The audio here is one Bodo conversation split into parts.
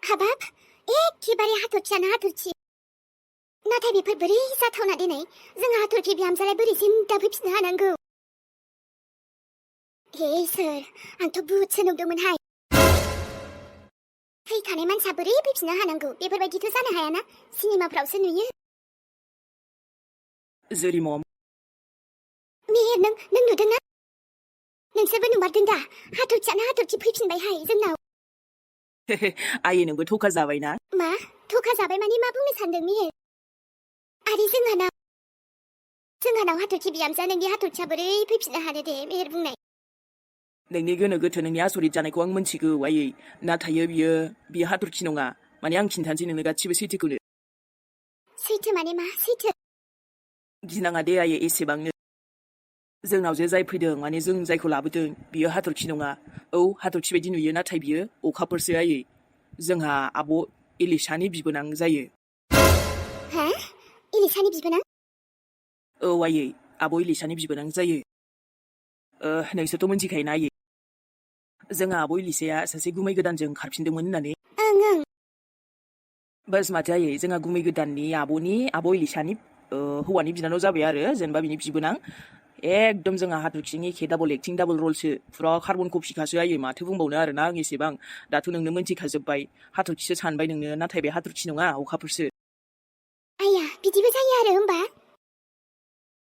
हाबाब एखेबारे हाथरखियानो हाथरखि नाथाय बेफोर बोरै जाथावना दिनै जोंहा हाथरखि बिहामजोलाय बोरै जिंदा फैफिननो हानांगौ हे इसोर आंथ' बुहुदसो नुदोंमोनहाय थैखानाय मानसिया बोरै फैफिननो हानांगौ बेफोरबायदिथ' जानो हायाना सिनेमाफ्रावसो नुयो जेरै मम मेहेर नों नुदोंना नोंसोरबो नुमारदों दा हाथरखियानो हाथरखि फैफिनबायहाय जोंनाव आयै नोंबो थखा जाबायना मा थखा जाबाय माने मा बुंनो सानदों मेहेर आरो जोंहानाव हाथरखि बिहामजो नोंनि हाथरखिया बोरै फैफिननो हानो दे मेहेर बुंनाय नोंनि गोनो गोथो नोंनि आसरित जानायखौ आं मोनथिगौ आयै नाथाय बियो हाथरखि नङा माने आं खिन्थानोसै नोंनो गासिबो सैथोखौनो सैथो माने मा सैथो गिनाङा दे आयै एसेबांनो जोंनाव जे जाय फैदों माने जों जायखौ लाबोदों बियो हाथरखि नङा औ हाथरखि बायदि नुयो नाथाय बियो अखाफोरसो आयै जोंहा आब' इलिसानि बिबोनां जायो हा इलिसानि बिबोनां औ आयै आब' इलिसानि बिबोनां जायो नोंसोरथ' मिन्थिखायोना आयै जोंहा आब' इलिसाया सासे गुमै गोदानजों खारफिनदोंमोन होननानै ओं बास माथो आयै जोंहा गुमै गोदाननि आब' इलिसानि हौवानि बिनानाव जाबाय आरो जेनेबा बिनि बिबोनां एकदम जोंहा हाथरखिनि एखे डाबल एक्टिं डाबल रलसो फुरा कार्बन कपिखासो आयै माथो बुंबावनो आरोना आं एसेबां दाथ' नोंनो मिन्थिखाजोब्बाय हाथरखिसो सानबाय नोंनो नाथाय बे हाथरखि नङा अखाफोरसो आया बिदिबो जायो आरो होमबा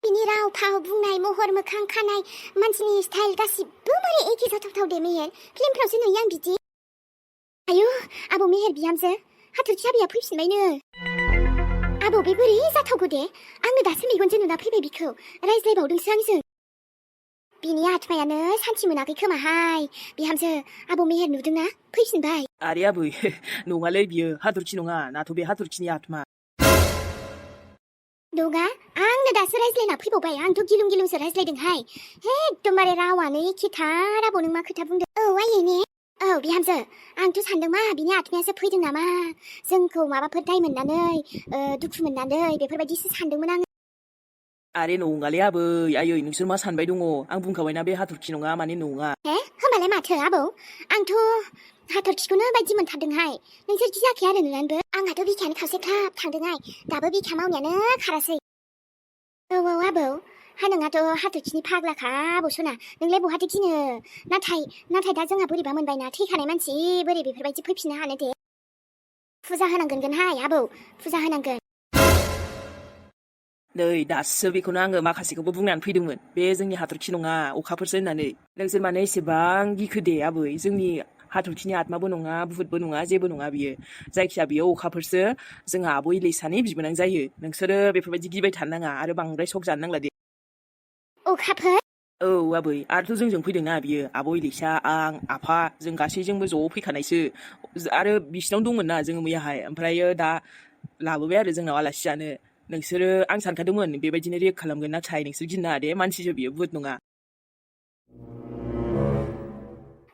बिनि राव फाव बुंनाय महर मोखां खानाय मानसिनि स्टाइल गासिबो मारै एखे जाथावथाव दे मेहेर फिल्मफ्रावसो नुयो आं बिदि आयु आबौ मेहेर बिहामजो हाथरखि आबैया फैफिनबायनो आबौ बे बोरै जाथावगौ दे आङो दासो मेगनजों नुना फैबाय बिखौ रायज्लायबावदोंसो आंजों बिनि आत्मायानो सान्थि मोनाखै खोमाहाय बिहामजो आबौ मेहेर नुदोंना फैफिनबाय आरे आबै नङालै बियो हाथरखि नङा नाथ' बे हाथरखिनि आत्मा नङा आंनो दासो रायज्लायना फैबावबाय आंथ' गिलुं गिलुंसो रायज्लायदोंहाय एकदमबारे रावानो एखेथार आबौ नों मा खोथा बुंदों औ आयै ने औ बिहामजो आंथ' सानदों मा बिनि आत्मायासो फैदों नामा जोंखौ माबाफोर दाय मोननानै दुखु मोननानै बेफोरबायदिसो सानदोंमोन आङो आरे नङालै आयै नोंसोर मा सानबाय दङ आं बुंखाबायना बे हाथरखि नङा माने नङा होमबालाय माथो आबौ आंथ' हाथरखिखौनो बायदि मोनथारदोंहाय नोंसोर गियाखै आरो नुनानैबो आंहाथ' बिखायानो खावसे ख्लाब थांदोंहाय दाबो बिखा मावनायानो खारासै औ आबौ हा नोंहाथ' हाथरखिनि फाग्लाखा आबौ सना नोंलाय बहाथो गिनो नाथाय दा जोंहा बोरैबा मोनबायना थैखानाय मानसि बोरै बेफोरबायदि फैफिननो हानो दे फुजा होनांगोनहाय आबौ फुजा होनांगोन नै दासो बेखौनो आङो माखासेखौबो बुंनानै फैदोंमोन बे जोंनि हाथरखि नङा अखाफोरसो होननानै नोंसोर माने एसेबां गिखो दे आबै जोंनि हाथरखिनि आत्माबो नङा बुहुतबो नङा जेबो नङा बियो जायखिया बियो अखाफोरसो जोंहा आब' इलिसानि बिबोनां जायो नोंसोरो बेफोरबायदि गिबाय थानो नाङा आरो बांद्राय सक जानो नांला दे अखाफोर औ आबै आरोथ' जोंजों फैदोंना बियो आब' इलिसा आं आफा जों गासैजोंबो ज' फैखानायसो आरो बिसिनाव दंमोन ना जोङो मैयाहाय ओमफ्रायो दा लाबोबाय आरो जोंनाव आलासि जानो नोंसोरो आं सानखादोंमोन बेबायदिनो रियेक्ट खालामगोन नाथाय नोंसोर गिनो नाङा दे मानसिसो बियो भुत नङा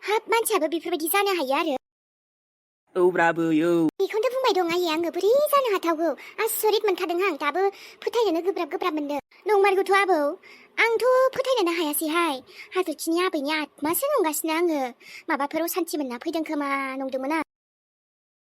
हाब मानसियाबो बेफोरबायदि जानो हायो आरो औ ब्रा आबै औ बेखौनोथ' बुंबाय दं आयै आङो बोरै जानो हाथावगौ आसरित मोनखादों आं दाबो फोथायनोनो गोब्राब मोनदों नंमारगौथ' आबौ आंथ' फोथायनोनो हायासैहाय हाथरखिनि आबैनि आत्मासो नंगासिनो आङो माबाफोर असान्थि मोनना फैदों खोमा नंदोंमोन आं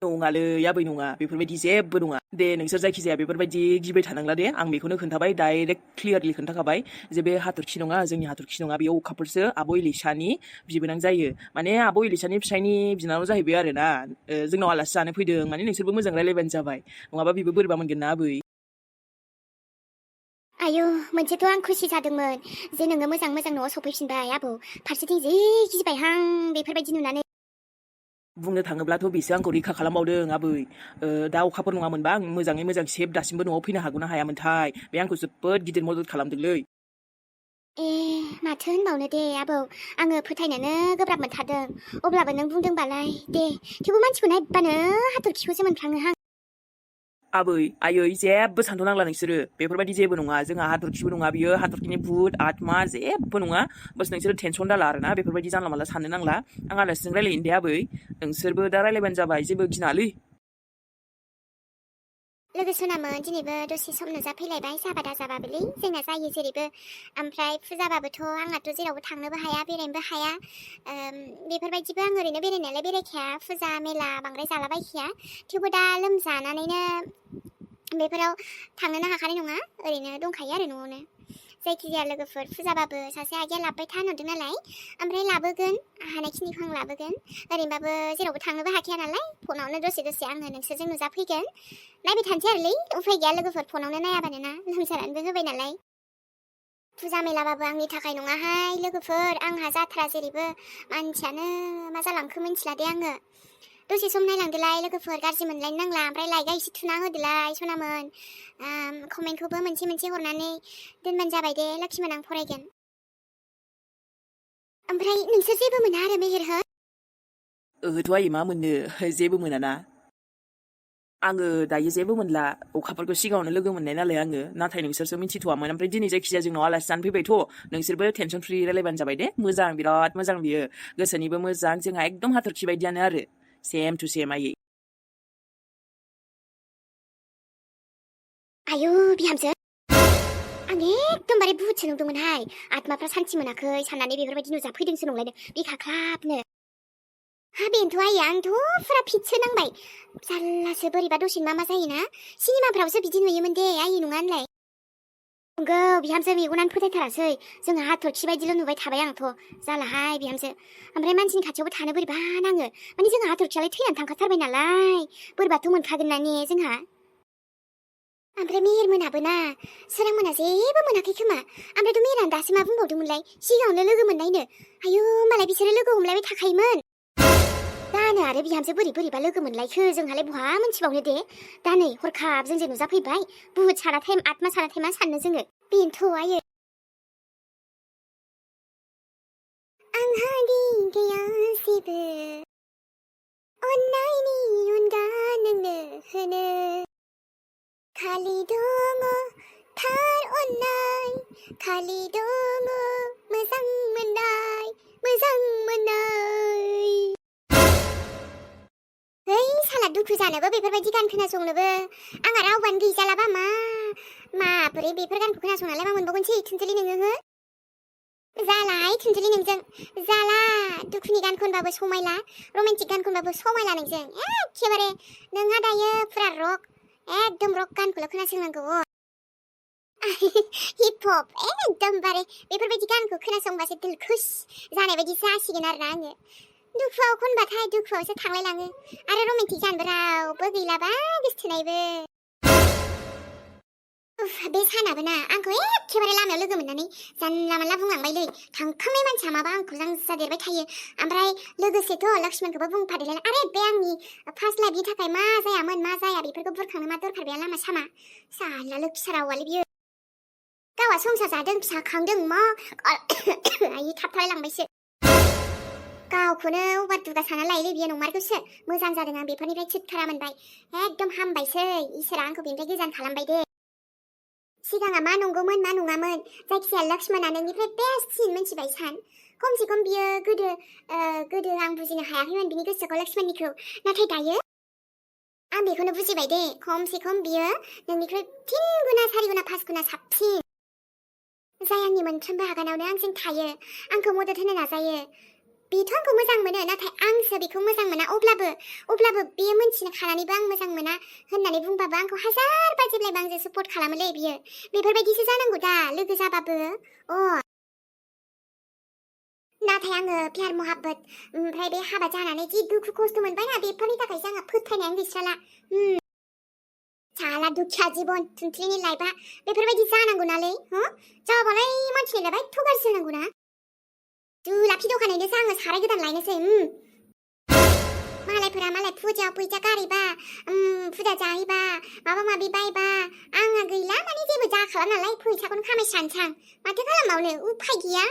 नङालै आबै नङा बेफोरबायदि जेबो नङा दे नोंसोर जायखिजाया बेफोरबायदि गिबाय थानांला दे आं बेखौनो खोन्थाबाय डाइरेक्ट क्लियारलि खोन्थाखाबाय जे बे हाथरखि नङा जोंनि हाथरखि नङा बेयाव अखाफोरसो आब' इलिसानि बिबोनां जायो माने आब' इलिसानि फिसायनि बिनानाव जाहैबाय आरो ना जोंनाव आलासि जानो फैदों माने नोंसोरबो मोजां रायलायबानो जाबाय नङाबा बेबो बोरैबा मोनगोन ना आबै आयौ मोनसेथ' आं खुसि जादोंमोन जे नोङो मोजां न'आव सफैफिनबाय आबौ फारसेथिं जि गिबायहां बेफोरबायदि नुनानै बुंनो थाङोब्लाथ' बिसो आंखौ रैखा खालामबावदों आबै दा अखाफोर नङामोनबा आं मोजाङै मोजां सेफ दासिमबो न'आव फैनो हागौ ना हायामोनथाय बे आंखौ जोबोद गिदिर मदद खालामदोंलै माथो होनबावनो दे आबौ आङो फोथायनोनो गोब्राब मोनथारदों अब्लाबो नों बुंदोंबालाय दे थेवबो मानसिखौ नायबानो हाथरखिखौसो मोनफ्लाङोहां आबै आयै जेबो सानथ'नांला नोंसोरो बेफोरबायदि जेबो नङा जोंहा हाथरखिबो नङा बियो हाथरखिनि भुत आत्मा जेबो नङा बास नोंसोरो टेनसन दाला आरोना बेफोरबायदि जानला मानला साननो नांला आं आलासिजों रायलायनो दे आबै नोंसोरबो दा रायलायबानो जाबाय जेबो गिनाङालै लोगो सनामोन दिनैबो दसे सम नुजाफैलायबाय जाबा दाजाबाबोलै जोंना जायो जेरैबो ओमफ्राय फुजाबाबोथ' आंहाथ' जेरावबो थांनोबो हाया बेरायनोबो हाया बेफोरबायदिबो आं ओरैनो बेरायनायालाय बेरायखाया फुजा मेला बांद्राय जालाबायखाया थेवबो दा लोमजानानैनो बेफोराव थांनोनो हाखानाय नङा ओरैनो दंखायो आरो न'आवनो जायखिजाया लोगोफोर फुजाबाबो सासे आइया लाबोबाय था नुदों नालाय ओमफ्राय लाबोगोन हानायखिनिखौ आं लाबोगोन ओरैनोबाबो जेरावबो थांनोबो हाखाया नालाय फनावनो दसे दसे आङो नोंसोरजों नुजाफैगोन नायबाय थानोसै आरोलै उफाय गैया लोगोफोर फनावनो नायाबानो ना लोमजानानैबो होबाय नालाय फुजा मेलाबाबो आंनि थाखाय नङाहाय लोगोफोर आंहा जाथ्रा जेरैबो मानसियानो मा जालांखो मिन्थिला दे आङो दसे सम नायलांदोलाय लोगोफोर गाज्रि मोनलायनो नांला ओमफ्राय लाइकआ एसे थुना होदोलाय सनामोन कमेन्टखौबो मोनसे हरनानै दोनबानो जाबाय दे लोक्षिमोन आं फरायगोन ओमफ्राय नोंसोर जेबो मोना आरो मेहेर हो ओहोथ' आयै मा मोननो जेबो मोनाना आङो दायो जेबो मोनला अखाफोरखौ सिगाङावनो लोगो मोननाय नालाय आङो नाथाय नोंसोरसो मिथिथ'वामोन ओमफ्राय दिनै जायखिजाया जोंनाव आलासि जानो फैबायथ' नोंसोरबो टेनसन फ्रि रायलायबानो जाबाय दे मोजां बिराद मोजां बियो गोसोनिबो मोजां जोंहा एकदम हाथरखि बायदियानो आरो सेम टु सेम आयै आयु बिहामजो आं एकदमबारे बुहुदसो नुदोंमोनहाय आत्माफ्रा सान्थि मोनाखै साननानै बेफोरबायदि नुजाफैदोंसो नंलायनो बिखाख्लाबनो हा बेनोथ' आयै आंथ' फुरा फिटसो नांबाय जारलासो बोरैबा दसेनो मा जायोना सिनेमाफ्रावसो बिदि नुयोमोन दे आयै नङा होनलाय नंगौ बिहामजो मेगनानो फोथायथारासै जोंहा हाथरखि बायदिल' नुबाय थाबाय आंथ' जालाहाय बिहामजो ओमफ्राय मानसिनि खाथियावबो थानो बोरैबा नाङो माने जोंहा हाथरखियालाय थैनानै थांखाथारबाय नालाय बोरैबाथ' मोनखागोन ना ने जोंहा ओमफ्राय मेहेर मोनाबो ना सोरां मोना जेबो मोनाखै खोमा ओमफ्रायथ' मेहेरानो दासो मा बुंबावदोंमोनलाय सिगाङावनो लोगो मोननायनो आयु मालाय बिसोरो लोगो हमलायबाय थाखायोमोन दानो आरो बिहामजो बोरैबा लोगो मोनलायखो जोंहालाय बहा मोनथिबावनो दे दा नै हरखाब जोंजों नुजाफैबाय बुहुद साना टाइम आत्मा साना टाइम मा साननो जोङो बेनोथ' आयै आंहा गैया जेबो अननायनि अनगा नोंनो होनो खालि दङ थार अननाय खालि दङ मोजां मोननाय ओइ साला दुखु जानोबो बेफोरबायदि गान खोनासंनोबो आंहा रावबानो गैजालाबा माबोरै बेफोर गानखौ खोनासंनालाय मा मोनबावगोनसै थुनजुलि नोङो हो जालाहाय थुनजुलि नोंजों जाला दुखुनि गान खनबाबो समायला रमान्टिक गान खनबाबो समायला नोंजों एखेबारे नोंहा दायो फुरा रक एकदम रक गानखौल' खोनासंनांगौ हिप हप एकदमबारे बेफोरबायदि गानखौ खोनासंबासो दिलखुस जानाय बायदि जासिगोन आरोना आङो दुखुआव खनबाथाय दुखुआवसो थांलायलाङो आरो रमान्टिक जानोबो रावबो गैलाबा गोसथोनायबो बे सानाबो ना आंखौ एखेबारे लामायाव लोगो मोननानै जानला मानला बुंलांबायलै थांखांनाय मानसिया माबा आंखौ जांजादेरबाय थायो ओमफ्राय लोगोसेथ' लक्ष्मणखौबो बुंफादेरलाय आरे बे आंनि फार्स्ट लाइफनि थाखाय मा जायामोन मा जाया बेफोरखौ बुरखांनो मा दरखार गैया लामा सामा साला लोखि रावालै बियो गावहा संसार जादों फिसा खांदों मा आयै थाबथालायलांबायसो गावखौनो अबार दुगा साना लायोलै बियो नंमारगौसो मोजां जादों आं बेफोरनिफ्राय छुटकारा मोनबाय एकदम हामबायसै इसोरा आंखौ बेनिफ्राय गोजान खालामबाय दे सिगाङा मा नंगौमोन मा नङामोन जायखिजाया लक्ष्मणा नोंनिफ्राय बेस्टसिन मिथिबाय सान खमसे खम बियो गोदो आं बुजिनो हायाखैमोन बिनि गोसोखौ लक्ष्मणनिखौ नाथाय दायो आं बेखौनो बुजिबाय दे खमसे खम बियो नोंनिख्रुइ 3 गुना 4 गुना 5 गुना साबसिन जाय आंनि मोनफ्रोमबो आगानावनो आंजों थायो आंखौ मदद होनो नाजायो बेथ' आंखौ मोजां मोनो नाथाय आंसो बेखौ मोजां मोना अब्लाबो बेयो मोनथिनो खानानैबो आं मोजां मोना होननानै बुंबाबो आंखौ हाजार बार जेब्लायबो आंजों सापर्ट खालामोलै बियो बेफोरबायदिसो जानांगौ दा लोगो जाबाबो नाथाय आङो प्यार मोहाब्बत ओमफ्राय बे हाबा जानानै जि दुखु खस्थ' मोनबायना बेफोरनि थाखायसो आंहा फोथायनायानो गैस्राला साला दुखिया जीबन थुनथुलिनि लाइफआ बेफोरबायदि जानांगौ नालै जाबालाय मानसिनि लाइफआ एथ' गाज्रि जानांगौ ना जुलाफि दखानैनोसो आङो साराय गोदान लायनोसै मालायफोरा मालाय फुजा गारैबा फुजा जाहैबा माबा माबि बायबा आंहा गैला माने जेबो जाखाला नालाय फैसाखौनो खामायस्रानोसै आं माथो खालामबावनो उफाय गैया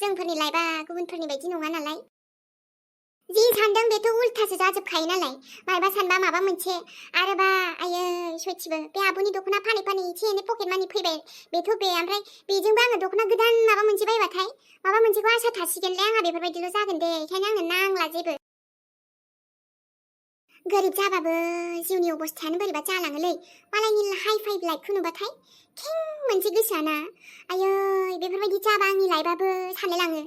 जोंफोरनि लाइफआ गुबुनफोरनि बायदि नङा नालाय जि सानदों बेथ' उल्थासो जाजोबखायो नालाय मायबा सानबा माबा मोनसे आरोबा आयै सयथिबो बे आब'नि दख'ना फानै एसे एनै पकेट मानि फैबाय बेथ' बे ओमफ्राय बेजोंबो आङो दख'ना गोदान माबा मोनसे बायबाथाय माबा मोनसेखौ आसा थासिगोनलै आंहा बेफोरबायदिल' जागोन दे ओंखायनो आंनो नांला जेबो गोरिब जाबाबो जिउनि अबस्थायानो बोरैबा जालाङोलै मालायनि हाइ फाइ लाइफखौ नुबाथाय खें मोनसे गोसोआना आयै बेफोरबायदि जाबा आंनि लाइफआबो सानलायलाङो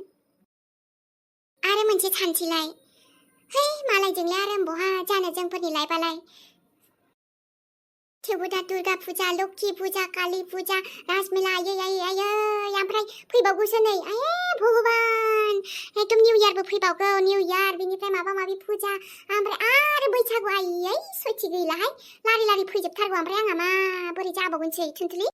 आरो मोनसे सानसैलाय है मालायजोंलाय आरो बहा जानो जोंफोरनि लाइफआलाय थेवबो दा दुर्गा फुजा लक्ष्मी फुजा काली फुजा राजमेला आयै आयै आयै ओमफ्राय फैबावगौसो नै आयै भगबान एकदम निउ इयारबो फैबावगौ निउ इयार बिनिफ्राय माबा माबि फुजा ओमफ्राय आरो बैसागु आयै सयथि गैलाहाय लारि लारि फैजोबथारगौ ओमफ्राय आंहा माबोरै जाबावगोनसै थुनथुलि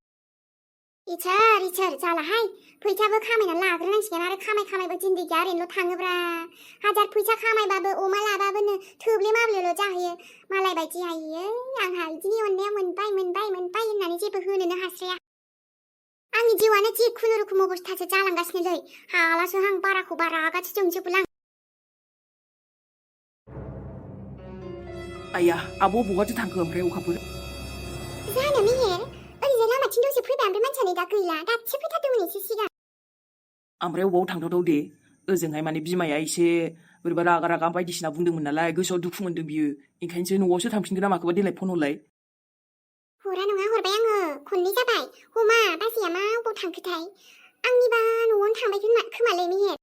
इसोर जालाहाय फैसाबो खामायनानै लाग्रोनांसिगोन आरो खामायबा जिन्दगिया ओरैनोल' थाङोब्रा हाजार फैसा खामायबाबो अमा लाबाबोनो थोब्ले माब्लेल' जाहैयो मालाय बायदि आयै आंहा बिदिनि अननाया मोनबाय होननानै जेबो होनोनो हास्राया आंनि जिउआनो जिखुनु रोखोम अबस्थासो जालांगासिनोलै हालासो आं बाराखौ बारा आगाथि जोंजोबोलां आया आब' बहाथो थांखो ओमफ्राय अखाफोर जानो मेहेर ओरैजाय लामाथिं दसे फैबाय ओमफ्राय मानसियानो दा गैला दासो फैथारदोंमोन एसे सिगां ओमफ्राय अबाव थांथावथाव दे ओजोंहाय माने बिमाया एसे बोरैबा रागा बायदिसिना बुंदोंमोन नालाय गोसोआव दुखु मोनदों बियो ओंखायनोसो न'आवसो थांफिनगोन ना माखौबा देलाय फन हरलाय हरा नङा हरबाय आङो खननै जाबाय हमा बाजैया मा अबाव थांखोथाय आंनिबा न'आवनो थांबाय खोमालै मेहेर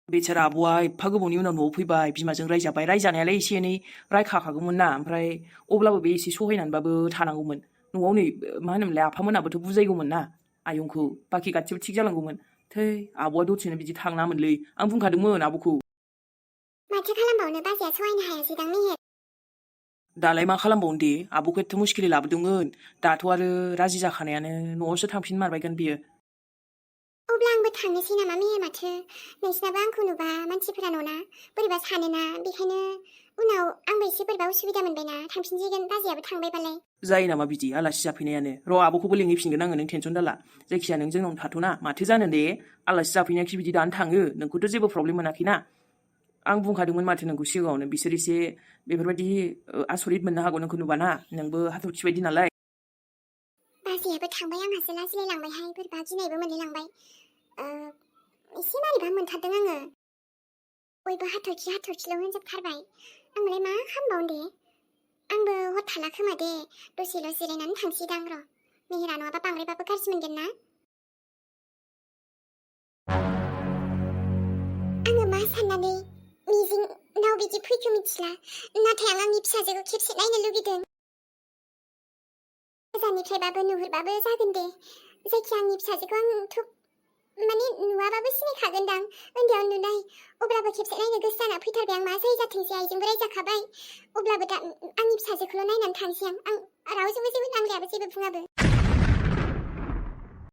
बेचारा आब'आ एफा गोबावनि उनाव न'आव फैबाय बिमाजों रायजाबाय रायजानायालाय एसे एनै रायखाखागौमोन ना ओमफ्राय अब्लाबो बे एसे सहायनानैबाबो थानांगौमोन न'आव नै मा होनोमोनलाय आफामोनाबोथ' बुजायगौमोन ना आयंखौ बाखि गासिबो थिग जालांगौमोन थै आब'आ दसेनो बिदि थांनामोनलै आं बुंखादोंमोन आब'खौ माथो खालामबावनो बाजैया सहायनो हायासैदां मेहेर दालाय मा खालामबावनो दे आब'खौ एथ' मुस्किलै लाबोदोंमोन दाथ' आरो राजि जाखानायानो न'आवसो थांफिन मारबायगोन बियो अब्ला आंबो थांनोसै नामा मेहेर माथो नोंसिनाबो आंखौ नुबा मानसिफोरा न'ना बोरैबा सानोना बेखायनो उनाव आंबो एसे बोरैबा उसुबिदा मोनबायना थांफिनसिगोन बाजैयाबो थांबायबालाय जायो नामा बिदि आलासि जाफैनायानो र' आब'खौबो लिंहैफिनगोन आङो नों टेनसन दाला जायखिजाया नों जोंनाव थाथ'ना माथो जानो दे आलासि जाफैनायाखि बिदि दानो थाङो नोंखौथ' जेबो प्रब्लेम मोनाखैना आं बुंखादोंमोन माथो नोंखौ सिगाङावनो बिसोर एसे बेफोरबायदि आसरित मोननो हागौ नोंखौ नुबाना नोंबो हाथरखि बायदि नालाय बाजैयाबो थांबाय आंहासो लाजिलायलांबायहाय बोरैबा गिनायबो मोनलायलांबाय एसे मारैबा मोनथारदों आङो बयबो हाथरखिल' होनजोबथारबाय आंलाय मा खालामबावनो दे आंबो हर थाला खोमा दे दसेल' जिरायनानै थांसैदां र' मेहेरा नङाबा बांद्रायबाबो गाज्रि मोनगोन ना आङो मा साननानै मिजिंनाव बिदि फैखो मिथिला नाथाय आं आंनि फिसाजोखौ खेबसे नायनो लुगैदों गोजाननिफ्रायबाबो नुहुरबाबो जागोन दे जायखिया आंनि फिसाजोखौ आंथ' माने नुवाबाबो सिनायखागोनदां उन्दैयाव नुनाय अब्लाबो खेबसे नायनो गोसो जाना फैथारबाय आं मा जायो जाथोंसै आइजोंबो रायजाखाबाय अब्लाबो दा आंनि फिसाजोखौल' नायनानै थांसै आं रावजोंबो जेबो नांलायाबो जेबो बुङाबो